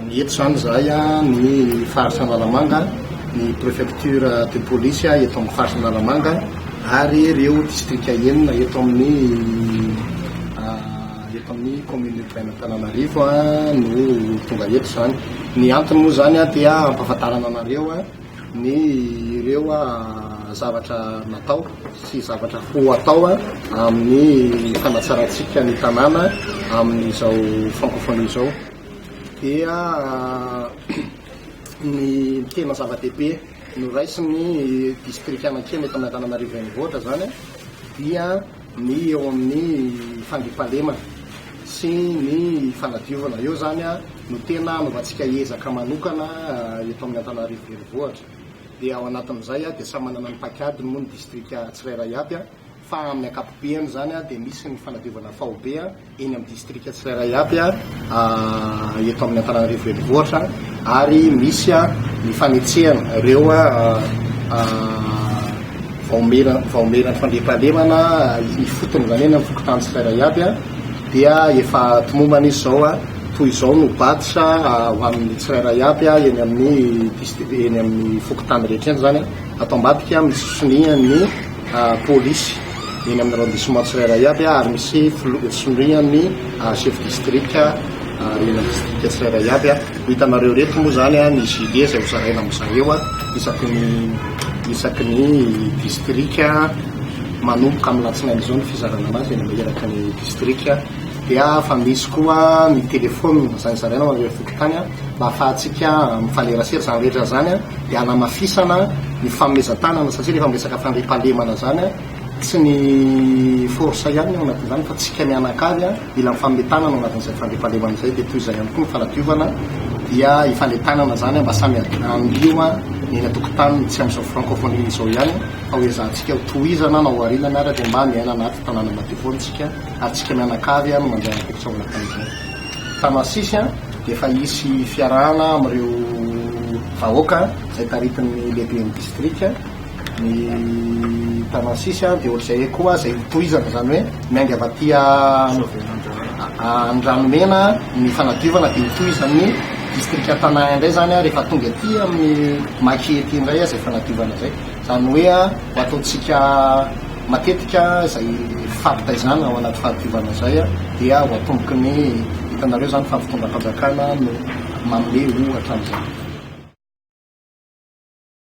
Ny eto izany izahay, ny faritra Analamanga, ny préfecture de police eto amin'ny faritra Analamanga ary ireo distrika enina eto amin'ny eto amin'ny commune urbaine Antananarivo no tonga eto izany. Ny antony moa izany dia hampahafantarana anareo ny ireo zavatra natao sy zavatra ho atao amin'ny fanatsarantsika ny tanàna amin'izao francophonie izao. Dia ny tena zava-dehibe noraisin'ny distrika Anakena eto amin'ny Antananarivo Renivohitra izany dia ny eo amin'ny fandriampahalemana sy ny fanadiovana. Eo izany no tena anaovantsika ezaka manokana eto amin'ny Antananarivo Renivohitra. Dia ao anatin'izay dia samy manana ny paikadiny moa ny distrika tsirairay aby. Fa amin'ny ankapobeny izany dia misy ny fanadiovana faobe eny amin'ny distrika tsirairay avy eto amin'ny Antananarivo Renivohitra ary misy ny fanetsehana ireo vaomiera vaomieran'ny fandriampahalemana ifotony izany eny amin'ny fokontany tsirairay avy dia efa tomombana izy izao toy izao no badge ho an'ny tsirairay avy eny amin'ny distri- eny amin'ny fokontany rehetra eny izany ato ambadika misy sonian'ny polisy eny amin'ny arrondissement tsirairay aby ary misy sonian'ny chef district eny amin'ny district tsirairay aby. Ho hitanareo ireto moa izany ny gilet izay hozaraina amin'izareo isaky ny isaky ny district manomboka amin'ny alatsinainy izao ny fizarana anazy eny amin'ny eraky ny district dia fa misy koa ny téléphone izay zaraina ho an'ireo fokontany mba ahafahantsika mifanerasera izany rehetra izany dia hanamafisana ny fanomezan-tanana satria rehefa miresaka fandriampahalemana izany tsy ny force ihany ny ao anatin'izany fa tsika mianakavy mila mifanome tanana ao anatin'izay fandriampahalemana izay dia toy izay ihany koa ny fanadiovana dia hifanentanana izany mba samy handio ny eny an-tokotaniny tsy amin'izao francophonie izao ihany fa ho ezahantsika ho tohizana na ho arinana ary dia mba miaina anaty tanàna madio foana isika ary tsika mianakavy no mandray andraikitra ao anatin'izay. Tamasisy dia efa hisy fiarahana amin'ireo vahoaka izay taritin'ny lehiben'ny distrika ny Tamasisy dia ohatr'izay koa izay hotohizana izany hoe miainga avy aty Andranomena ny fanadiovana dia hotohizan'ny distrika Tana indray izany rehefa tonga aty amin'ny Maki aty indray izay fanadiovana izay. Izany hoe ho ataontsika Matetika izay fampitaizana ao anaty fahadiovana izay dia ho atomboky ny, hitanareo izany fa fitondram-panjakana no manome ohatra an'izay.